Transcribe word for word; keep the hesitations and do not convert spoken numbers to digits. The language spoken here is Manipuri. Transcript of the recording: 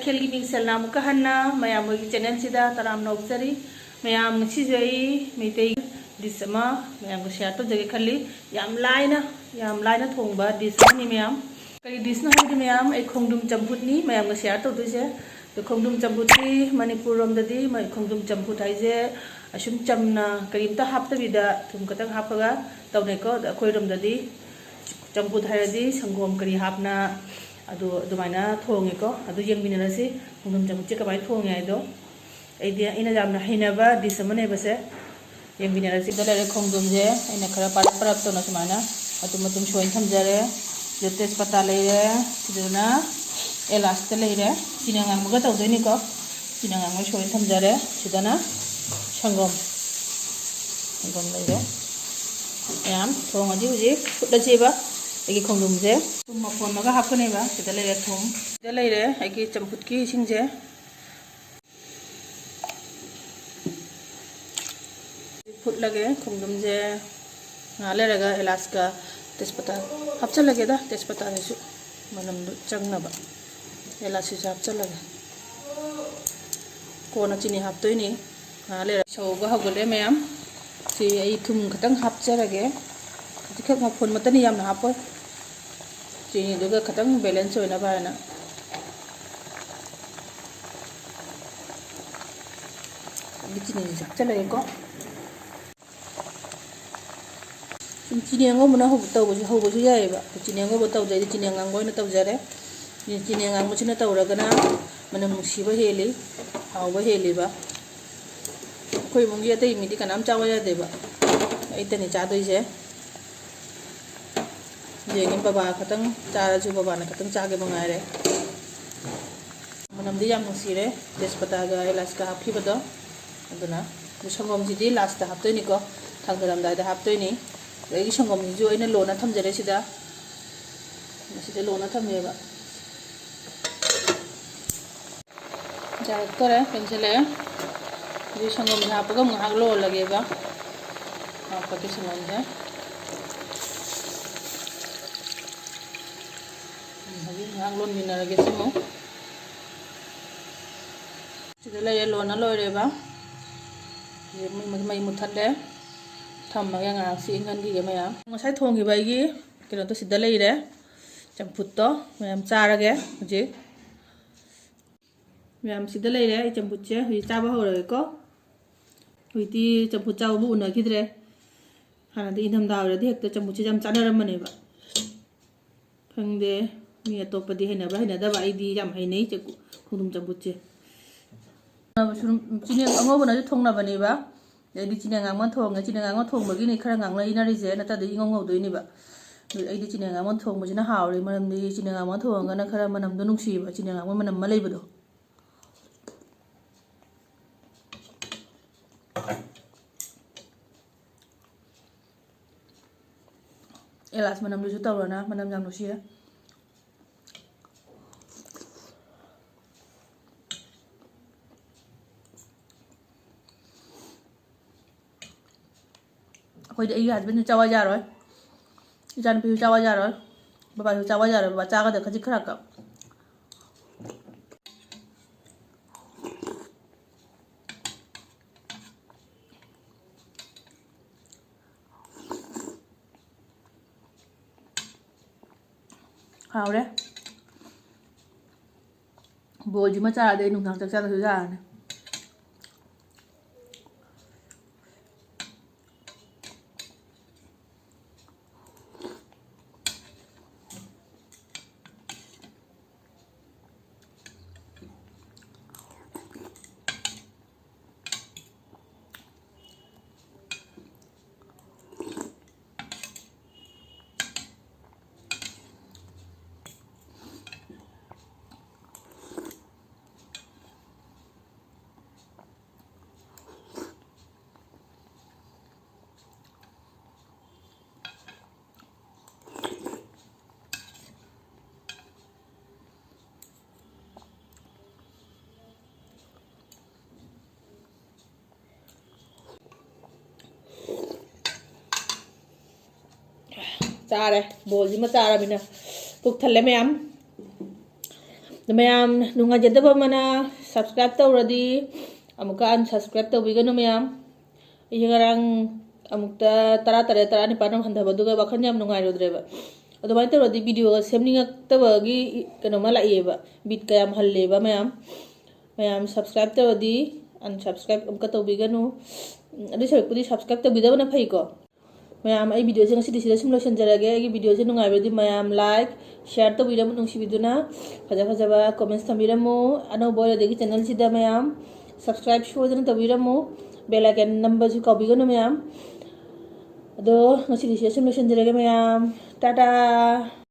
ꯀꯩꯊꯦꯜꯒꯤ ꯃꯤꯡꯁꯦꯜꯅ ꯑꯃꯨꯛꯀ ꯍꯟꯅ ꯃꯌꯥꯝ ꯍꯣꯏꯒꯤ channel ꯁꯤꯗ ꯇꯔꯥꯝꯅ ꯑꯣꯛꯆꯔꯤ꯫ ꯃꯌꯥꯝ, ꯉꯁꯤꯁꯦ ꯑꯩ ꯃꯩꯇꯩ dish ꯑꯃ ꯃꯌꯥꯝꯒ share ꯇꯧꯖꯒꯦ ꯈꯜꯂꯤ꯫ ꯌꯥꯝ ꯂꯥꯏꯅ, ꯌꯥꯝ ꯂꯥꯏꯅ ꯊꯣꯡꯕ dish ꯑꯃꯅꯤ ꯃꯌꯥꯝ꯫ ꯀꯔꯤ dish ꯅꯣ ꯍꯥꯏꯔꯗꯤ ꯃꯌꯥꯝ, ꯑꯩ ꯈꯣꯡꯗ꯭ꯔꯨꯝ ꯆꯝꯐꯨꯠꯅꯤ ꯃꯌꯥꯝꯒ share ꯇꯧꯗꯣꯏꯁꯦ꯫ ꯑꯗꯣ ꯈꯣꯡꯗ꯭ꯔꯨꯝ ꯆꯝꯐꯨꯠꯇꯤ ꯃꯅꯤꯄꯨꯔ ꯔꯣꯝꯗꯗꯤ ꯃ-, ꯈꯣꯡꯗ꯭ꯔꯨꯝ ꯆꯝꯐꯨꯠ ꯍꯥꯏꯁꯦ ꯑꯁꯨꯝ ꯆꯝꯅ ꯀꯔꯤꯝꯇ ꯍꯥꯞꯇꯕꯤꯗ ꯊꯨꯝ ꯈꯛꯇꯪ ꯍꯥꯞꯄꯒ ꯇꯧꯅꯩꯀꯣ꯫ ꯑꯗꯣ ꯑꯩꯈꯣꯏꯔꯣꯝꯗꯗꯤ ꯆꯝꯐꯨꯠ ꯍꯥꯏꯔꯗꯤ ꯁꯪꯒꯣꯝ ꯀꯔꯤ ꯍꯥꯞꯅ ꯑꯗꯨ ꯑꯗꯨꯃꯥꯏꯅ ꯊꯣꯡꯉꯦꯀꯣ꯫ ꯑꯗꯨ ꯌꯦꯡꯃꯤꯟꯅꯔꯁꯤ ꯈꯣꯡꯗ꯭ꯔꯨꯝ ꯆꯝꯐꯨꯠꯁꯦ ꯀꯃꯥꯏꯅ ꯊꯣꯡꯉꯦ ꯍꯥꯏꯗꯣ꯫ ꯑꯩꯗꯤ, ꯑꯩꯅ ꯌꯥꯝꯅ ꯍꯩꯅꯕ dish ꯑꯃꯅꯦꯕꯁꯦ꯫ ꯌꯦꯡꯃꯤꯟꯅꯔꯁꯤ꯫ ꯁꯤꯗ ꯂꯩꯔꯦ ꯈꯣꯡꯗ꯭ꯔꯨꯝꯁꯦ꯫ ꯑꯩꯅ ꯈꯔ ꯄꯔꯞ ꯄꯔꯞ ꯇꯧꯅ ꯁꯨꯃꯥꯏꯅ ꯃꯇꯨꯝ ꯃꯇꯨꯝ ꯁꯣꯏꯅ ꯊꯝꯖꯔꯦ꯫ ꯁꯤꯗ ꯇꯦꯖꯄꯇꯥ ꯂꯩꯔꯦ꯫ ꯁꯤꯗꯅ ꯑꯦꯂꯥꯁꯇ ꯂꯩꯔꯦ꯫ ꯆꯤꯅꯤ ꯑꯉꯥꯡꯕꯒ ꯇꯧꯗꯣꯏꯅꯤꯀꯣ꯫ ꯆꯤꯅꯤ ꯑꯉꯥꯡꯕ ꯁꯣꯏꯅ ꯊꯝꯖꯔꯦ꯫ ꯁꯤꯗꯅ ꯁꯪꯒꯣꯝ, ꯁꯪꯒꯣꯝ ꯂꯩꯔꯦ꯫ ꯃꯌꯥꯝ ꯊꯣꯡꯉꯗꯤ ꯍꯧꯖꯤꯛ ꯐꯨꯠꯂꯁꯦꯕ꯫ ꯑꯩꯒꯤ ꯈꯣꯡꯗ꯭ꯔꯨꯝꯁꯦ ꯊꯨꯝ ꯃꯐꯣꯟ ꯑꯃꯒ ꯍꯥꯞꯀꯅꯦꯕ꯫ ꯁꯤꯗ ꯂꯩꯔꯦ ꯊꯨꯝ꯫ ꯁꯤꯗ ꯂꯩꯔꯦ ꯑꯩꯒꯤ ꯆꯝꯐꯨꯠꯀꯤ ꯏꯁꯤꯡꯁꯦ꯫ ꯐꯨꯠꯂꯒꯦ ꯈꯣꯡꯗ꯭ꯔꯨꯝꯁꯦ꯫ ꯉꯥꯏꯍꯥꯛ ꯂꯩꯔꯒ ꯑꯦꯂꯥꯁꯀ ꯇꯦꯖꯄꯇꯥ ꯍꯥꯞꯆꯜꯂꯒꯦꯗ, ꯇꯦꯖꯄꯇꯥꯁꯤꯁꯨ ꯃꯅꯝꯗꯨ ꯆꯪꯅꯕ꯫ ꯑꯦꯂꯥꯁꯤꯁꯨ ꯍꯥꯞꯆꯜꯂꯒꯦ꯫ ꯀꯣꯟꯅ ꯆꯤꯅꯤ ꯍꯥꯞꯇꯣꯏꯅꯤ꯫ ꯉꯥꯏꯍꯥꯛ ꯂꯩꯔ ꯁꯧꯕ ꯍꯧꯒꯠꯂꯦ ꯃꯌꯥꯝ꯫ ꯁꯤ ꯑꯩ ꯊꯨꯝ ꯈꯤꯇꯪ ꯍꯥꯞꯆꯔꯒꯦ꯫ ꯈꯖꯤꯛꯈꯛ ꯃꯐꯣꯟ ꯃꯇꯅꯤ, ꯌꯥꯝꯅ ꯍꯥꯞꯄꯣꯏ꯫ ꯆꯤꯅꯤꯗꯨꯒ ꯈꯤꯇꯪ balance ꯑꯣꯏꯅꯕ ꯍꯥꯏꯅ꯫ ꯑꯗꯒꯤ ꯆꯤꯅꯤꯁꯤ ꯍꯥꯞꯆꯜꯂꯒꯦꯀꯣ꯫ ꯁꯨꯝ ꯆꯤꯅꯤ ꯑꯉꯧꯕꯅ ꯍꯧ-, ꯇꯧꯕꯁꯨ, ꯍꯧꯕꯁꯨ ꯌꯥꯏꯑꯕ꯫ ꯑꯗꯨ ꯆꯤꯅꯤ ꯑꯉꯧꯕ ꯇꯧꯗ꯭ꯔꯗꯤ ꯆꯤꯅꯤ ꯑꯉꯥꯡꯕ ꯑꯣꯏꯅ ꯇꯧꯖꯔꯦ꯫ ꯆꯤꯅꯤ, ꯆꯤꯅꯤ ꯑꯉꯥꯡꯕꯁꯤꯅ ꯇꯧꯔꯒꯅ ꯃꯅꯝ ꯅꯨꯡꯁꯤꯕ ꯍꯦꯜꯂꯤ, ꯍꯥꯎꯕ ꯍꯦꯜꯂꯤꯕ꯫ ꯑꯩꯈꯣꯏ ꯏꯃꯨꯡꯒꯤ ꯑꯇꯩ ꯃꯤꯗꯤ ꯀꯅꯥꯝ ꯆꯥꯕ ꯌꯥꯗꯦꯕ, ꯑꯩꯇꯅꯤ ꯆꯥꯗꯣꯏꯁꯦ꯫ ꯌꯦꯡꯉꯦ, ꯕꯕꯥ ꯈꯛꯇꯪ ꯆꯥꯔꯁꯨ ꯕꯕꯥꯅ ꯈꯛꯇꯪ ꯆꯥꯒꯦ ꯃꯉꯥꯏꯔꯦ꯫ ꯃꯅꯝꯗꯤ ꯌꯥꯝ ꯅꯨꯡꯁꯤꯔꯦ, ꯇꯦꯖꯄꯇꯥꯒ ꯑꯦꯂꯥꯆꯀ ꯍꯥꯞꯈꯤꯕꯗꯣ꯫ ꯑꯗꯨꯅ ꯁꯪꯒꯣꯝꯁꯤꯗꯤ last ꯍꯥꯞꯇꯣꯏꯅꯤꯀꯣ, ꯊꯥꯡꯗꯔꯝꯗꯥꯏꯗ ꯍꯥꯞꯇꯣꯏꯅꯤ꯫ ꯑꯗꯒꯤ ꯁꯪꯒꯣꯝꯁꯤꯁꯨ ꯑꯩꯅ ꯂꯣꯟꯅ ꯊꯝꯖꯔꯦ ꯁꯤꯗ, ꯃꯁꯤꯗ ꯂꯣꯟꯅ ꯊꯝꯃꯦꯕ꯫ ꯌꯥꯔꯛꯇꯣꯔꯦ, ꯀꯪꯁꯤꯜꯂꯛꯑꯦ꯫ ꯑꯗꯨ ꯁꯪꯒꯣꯝꯁꯦ ꯍꯥꯞꯄꯒ ꯑꯃꯨꯛ ꯉꯥꯏꯍꯥꯛ ꯂꯣꯜꯂꯒꯦꯕ꯫ ꯍꯥꯞꯄꯒꯦ ꯁꯪꯒꯣꯝꯁꯦ꯫ ꯎꯝ, ꯍꯧꯖꯤꯛ ꯉꯥꯏꯍꯥꯛ ꯂꯣꯟꯃꯤꯟꯅꯔꯒꯦ ꯁꯤ ꯑꯃꯨꯛ꯫ ꯁꯤꯗ ꯂꯩꯔꯦ, ꯂꯣꯟꯅ ꯂꯣꯏꯔꯦꯕ꯫ ꯍꯧꯖꯤꯛ ꯃꯩ, ꯃꯩ ꯃꯨꯊꯠꯂꯦ꯫ ꯊꯝꯃꯒꯦ, ꯉꯥꯏꯍꯥꯛꯁꯤ ꯏꯪꯍꯟꯈꯤꯒꯦ ꯃꯌꯥꯝ꯫ ꯉꯁꯥꯏ ꯊꯣꯡꯈꯤꯕ ꯑꯩꯒꯤ ꯀꯩꯅꯣꯗꯣ ꯁꯤꯗ ꯂꯩꯔꯦ꯫ ꯆꯝꯐꯨꯠꯇꯣ ꯃꯌꯥꯝ ꯆꯥꯔꯒꯦ ꯍꯧꯖꯤꯛ꯫ ꯃꯌꯥꯝ ꯁꯤꯗ ꯂꯩꯔꯦ ꯑꯩ ꯆꯝꯐꯨꯠꯁꯦ꯫ ꯍꯧꯖꯤꯛ ꯆꯥꯕ ꯍꯧꯔꯒꯦꯀꯣ꯫ ꯍꯧꯖꯤꯛꯇꯤ ꯆꯝꯐꯨꯠ ꯆꯥꯕꯕꯨ ꯎꯅꯈꯤꯗ꯭ꯔꯦ꯫ ꯍꯥꯟꯅꯗꯤ ꯏꯪꯊꯝꯊꯥ ꯑꯣꯏꯔꯗꯤ ꯍꯦꯛꯇ ꯆꯝꯐꯨꯠꯁꯦ ꯌꯥꯝ ꯆꯥꯅꯔꯝꯕꯅꯦꯕ꯫ ꯈꯪꯗꯦ, ꯃꯤ ꯑꯇꯣꯞꯄꯗꯤ ꯍꯩꯅꯕ꯭ꯔꯥ ꯍꯩꯅꯗꯕ, ꯑꯩꯗꯤ ꯌꯥꯝ ꯍꯩꯅꯩ ꯆꯦ-, ꯈꯣꯡꯗ꯭ꯔꯨꯝ ꯆꯝꯐꯨꯠꯁꯦ꯫ ꯁꯨꯝ ꯆꯤꯅꯤ ꯑꯉꯧꯕꯅꯁꯨ ꯊꯣꯡꯅꯕꯅꯦꯕ꯫ ꯑꯩꯗꯤ ꯆꯤꯅꯤ ꯑꯉꯥꯡꯕ ꯊꯣꯡꯉꯦ꯫ ꯆꯤꯅꯤ ꯑꯉꯥꯡꯕ ꯊꯣꯡꯕꯒꯤꯅꯤ ꯈꯔ ꯉꯥꯡꯅ ꯏꯅꯔꯤꯁꯦ, ꯅꯠꯇ꯭ꯔꯗꯤ ꯏꯉꯧ ꯉꯧꯗꯣꯏꯅꯦꯕ꯫ ꯑꯗꯨ ꯑꯩꯗꯤ ꯆꯤꯅꯤ ꯑꯉꯥꯡꯕ ꯊꯣꯡꯕꯁꯤꯅ ꯍꯥꯎꯔꯦ, ꯃꯔꯝꯗꯤ ꯆꯤꯅꯤ ꯑꯉꯥꯡꯕ ꯊꯣꯡꯉꯒꯅ ꯈꯔ ꯃꯅꯝꯗꯣ ꯅꯨꯡꯁꯤꯌꯦꯕ, ꯆꯤꯅꯤ ꯑꯉꯥꯡꯕ ꯃꯅꯝ ꯑꯃ ꯂꯩꯕꯗꯣ꯫ ꯑꯦꯂꯥꯁ ꯃꯅꯝꯗꯨꯁꯨ ꯇꯧꯔꯣꯅ, ꯃꯅꯝ ꯌꯥꯝ ꯅꯨꯡꯁꯤꯌꯦ꯫ ꯑꯩꯈꯣꯏꯗꯤ ꯑꯩꯒꯤ ꯍꯁꯕꯦꯟꯁꯨ ꯆꯥꯕ ꯌꯥꯔꯣꯏ, ꯏꯆꯥꯅꯨꯄꯤꯁꯨ ꯆꯥꯕ ꯌꯥꯔꯣꯏ, ꯕꯕꯥꯁꯨ ꯆꯥꯕ ꯌꯥꯔꯣꯏ꯫ ꯕꯕꯥ ꯆꯥꯒꯗ꯭ꯔꯥ ꯈꯖꯤꯛ ꯈꯔ ꯀꯛ꯫ ꯍꯥꯎꯔꯦ꯫ ꯕꯣꯜꯁꯤꯃ ꯆꯥꯔꯗꯤ ꯑꯩ ꯅꯨꯡꯗꯥꯡ ꯆꯥꯛ ꯆꯥꯗꯁꯨ ꯌꯥꯔꯅꯤ꯫ ꯆꯥꯔꯦ꯫ ꯕꯣꯜꯁꯤꯃ ꯆꯥꯔꯕꯅꯤꯅ ꯄꯨꯛ ꯊꯜꯂꯦ ꯃꯌꯥꯝ꯫ ꯑꯗꯣ ꯃꯌꯥꯝ ꯅꯨꯡꯉꯥꯏꯖꯗꯕ ꯑꯃꯅ, Subscribe ꯇꯧꯔꯗꯤ ꯑꯃꯨꯛꯀ unsubscribe ꯇꯧꯕꯤꯒꯅꯨ ꯃꯌꯥꯝ. ꯑꯩꯁꯦ ꯉꯔꯥꯡ ꯑꯃꯨꯛꯇ ꯇꯔꯥ ꯇꯔꯦꯠ, ꯇꯔꯥ ꯅꯤꯄꯥꯟ ꯑꯃꯨꯛ ꯍꯟꯊꯕ, ꯑꯗꯨꯒ ꯋꯥꯈꯜ ꯌꯥꯝ ꯅꯨꯡꯉꯥꯏꯔꯨꯗ꯭ꯔꯦꯕ. ꯑꯗꯨꯃꯥꯏꯅ ꯇꯧꯔꯗꯤ videoꯒ ꯁꯦꯝꯅꯤꯡꯉꯛꯇꯕꯒꯤ ꯀꯩꯅꯣꯝꯃ ꯂꯥꯛꯑꯦꯕ, ꯕꯤꯠꯀ ꯌꯥꯝ ꯍꯜꯂꯦꯕ ꯃꯌꯥꯝ. ꯃꯌꯥꯝ subscribe ꯇꯧꯔꯗꯤ unsubscribe ꯑꯃꯨꯛꯀ ꯇꯧꯕꯤꯒꯅꯨ. ꯎꯝ, ꯑꯗꯨꯏ ꯁꯔꯨꯛꯄꯨꯗꯤ subscribe ꯇꯧꯕꯤꯗꯕꯅ ꯐꯩꯀꯣ. ꯃꯌꯥꯝ, ꯑꯩ videoꯁꯦ ꯉꯁꯤꯗꯤ ꯁꯤꯗ ꯁꯨꯝ ꯂꯣꯏꯁꯤꯟꯖꯔꯒꯦ. ꯑꯩꯒꯤ videoꯁꯦ ꯅꯨꯡꯉꯥꯏꯕꯗꯤ ꯃꯌꯥꯝ like, share ꯇꯧꯕꯤꯔꯝꯃꯨ ꯅꯨꯡꯁꯤꯕꯤꯗꯨꯅ. ꯐꯖ ꯐꯖꯕ comments ꯊꯝꯕꯤꯔꯝꯃꯨ. ꯑꯅꯧꯕ ꯑꯣꯏꯔꯗꯤ ꯑꯩꯒꯤ channelꯁꯤꯗ ꯃꯌꯥꯝ subscribe ꯁꯣꯏꯗꯅ ꯇꯧꯕꯤꯔꯝꯃꯨ. Bell icon ꯅꯝꯕꯁꯨ ꯀꯥꯎꯕꯤꯒꯅꯨ ꯃꯌꯥꯝ. ꯑꯗꯣ ꯉꯁꯤꯗꯤ ꯁꯤꯗ ꯁꯨꯝ ꯂꯣꯏꯁꯤꯟꯖꯔꯒꯦ ꯃꯌꯥꯝ. ꯇꯥꯇꯥ.